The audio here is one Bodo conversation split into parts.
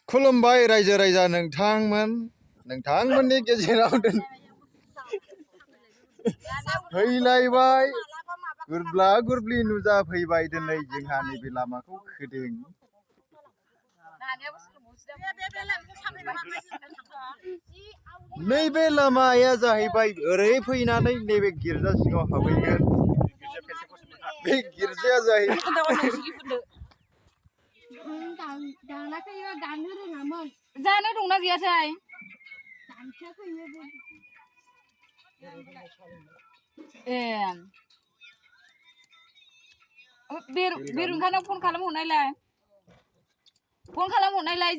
खुलुमबाय रायजो राजा नोंथांमोननि गेजेराव फैलायबाय गुरब्ला गुरब्लि नुजाफैबाय दिनै जोंहा नैबे लामाखौ खोदों। नैबे लामाया जाहैबाय ओरै फैनानै नैबे गिर्जा सिङाव हाबहैगोन। बे गिर्जाया जाहैबाय जानो दंना गैयाथाय ए बेरुंखानाव फन खालामहरनायलाय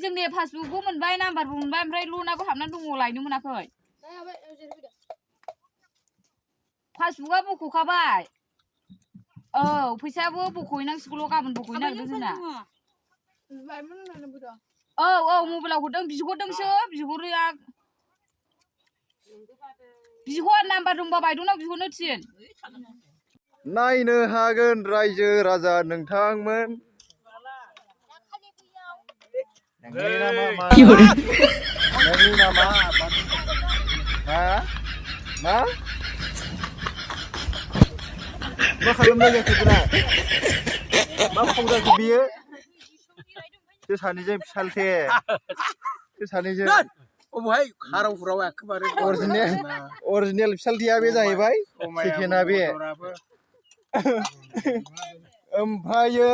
जोंनि पासबुकबो मोनबाय नाम्बारबो मोनबाय ओमफ्राय लनाबो हाबनानै दङ लायनो मोनाखै। पासबुकआ बख'खाबाय औ फैसायाबो बख'हैनांसिगौल' गाबोन बख'हैनो नागिरदों जोंना। औ मबाइलाव हरदों बिहरदोंसो बिहर नाम्बार दंबा बायद'नाव बिहरनो थिन। नायनो हागोन रायजो राजा नोंथांमोन। नोंनि नामा मा खालामनाय जाखो बेलाय मा फाव जाखो बियो? बे सानैजों फिसालथे बे सानैजों अबहाय खाराव हुराव एखेबारे अरिजिनेल फिसालथेया बे जाहैबाय सेकेन्डआ बे ओमफ्रायो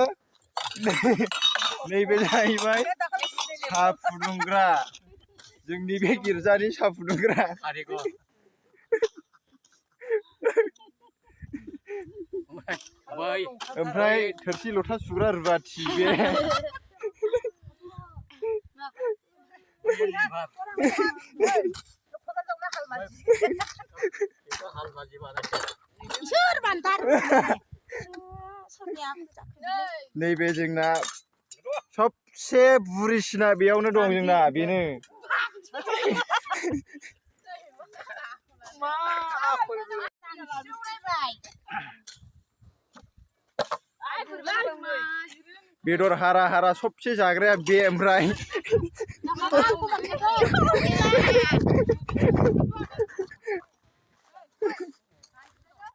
नैबे जाहैबाय साहा फुदुंग्रा जोंनि बे गिर्जानि साहा फुदुंग्रा। ओमफ्राय थोरसि लथा सुग्रा रुवाथि बे नैबे जोंना सबसे बुरिसिना बेयावनो दं जोंना बेनो। बेदर हारा हारा सबसे जाग्राया बे ओमफ्राय